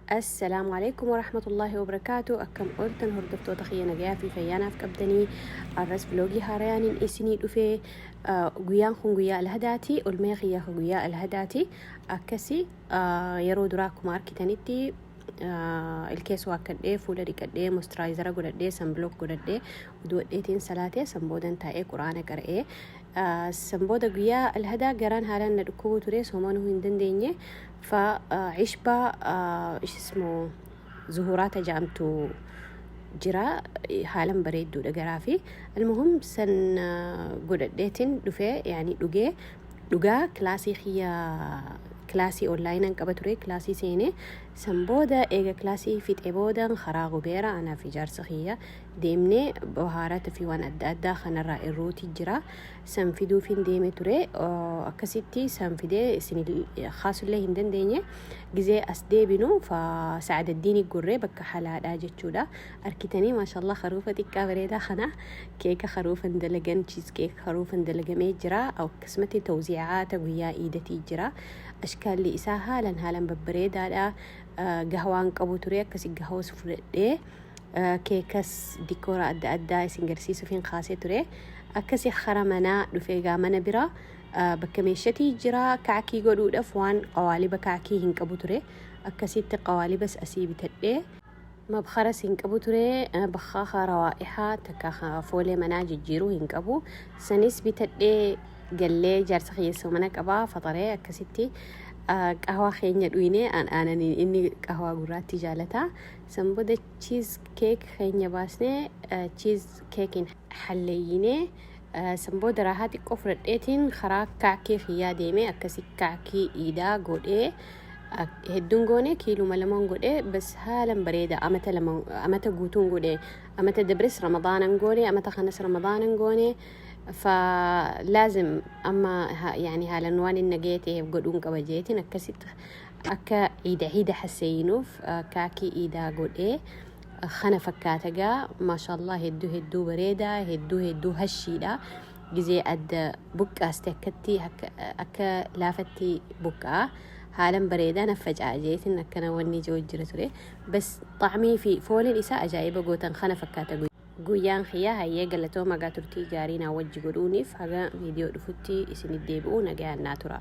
Assalaamu alaikum warahmatullaahi wabarakaatu. Akkam ooltan, hordoftoota kiyya? Nagayaa fi fayyaanaaf qabdanii? Arras vlogii haarayaaniin isinii dhufee. Guyyaan kun guyyaa alhadaati. Olmee kiyya guyyaa alhadaati. Akkasi yeroo duraa akkuma arkitanitti ilkees waakkadhee, fuula dhiqadhee, moisturizera godhadhee, sunblock godhadhee, uduwadheetiin salaatee, san boodan taa'ee quraana qara'ee. San booda guyyaa alhadaa garaan haalaan na dhukkubuu ture, soomanuu hin dandeenye. Fa ishbaa ismoo zuhuraata jedhamtu jira, haalan bareedduudha garaa fi almuhum san godhadheetiin dhufee, yaani dhugee dhugaa kilaasii kiyya, kilaasii onlaayinaan qaba ture, kilaasii seenee. San booda eega kilaasii fixee booda karaa gubeera anaaf ijaarsa kiyya deemnee bahaarata fi waan adda addaa kanarraa irruuti jira, san fiduufin deeme ture. Akkasitti san fidee isin kaasullee hin dandeenye. Gizee as deebinu fa Sacadaddiini gurree bakka halaadhaa jechuudha. Arkitanii, maashallah, karuufa xiqqaa bareedaa kana, keeka karuufan dalagan, cheese cake karuufan dalagamee jira. Akkasumatti tawziicaata guyyaa iidatii jira. Ashkaalli isaa haalan haalan babbareedaadha. Gahawaan qabu ture, akkasi gahawas fudhadhee, keekas dikoora adda addaa isin garsiisuufin kaasee ture. Akkasi kara manaa dhufee gaa mana bira bakka meeshatii jira. Kaakii godhuudhaaf waan qawaaliba kaakii hin qabu ture. Akkasitti qawaalibas asii bitadhee. Mabkaras hin qabu ture, bakka rawaa'ihaa takka foolee manaa jijjiiruu hin qabu, sanis bitadhee gallee. Jaarsa kiyyeessa mana qabaa faxaree, akkasitti qahwaa keenya dhuyne. Aananiin inni qahwaa gurraatti jaalata. San booda cheese cake keenya baasnee, cheese cakein halleeyyinee. San booda raahaa xiqqoo fudhadheetiin karaa kaakii kiyyaa deemee, akkasi kaakii iidaa godhee. Hedduun goone, kiiluma lamaan godhee bas. Haalan bareeda. Amata 2, amata guutuun godhe. Amata dabres ramadaanan goone, amata kanas ramadaanan goone. فلازم amma yani haalan waan inni nagaya ta'eef godhuun qaba jeetiin, akkasitti akka ciida ciida hasseeyinuuf kaakii iidaa godhee. Kana fakkaata gaa, maashaallah, hedduu hedduu bareeda, hedduu hedduu hashiidha. Gizee adda buqqaaste akkatti akka laafatti buqqaa, haalan bareedaa na faca'a jeetiin akkana wanni jiru jira ture. Bas xaamii fi fooliin isaa ajaa'iba gootan. Kana fakkaata guyyaan kiyya. Hayyee, galatooma gaa, turtii gaarii naa wajji godhuuniif. Haga viidiyoo dhufutti isinit deebi'u nagayaan naa tura.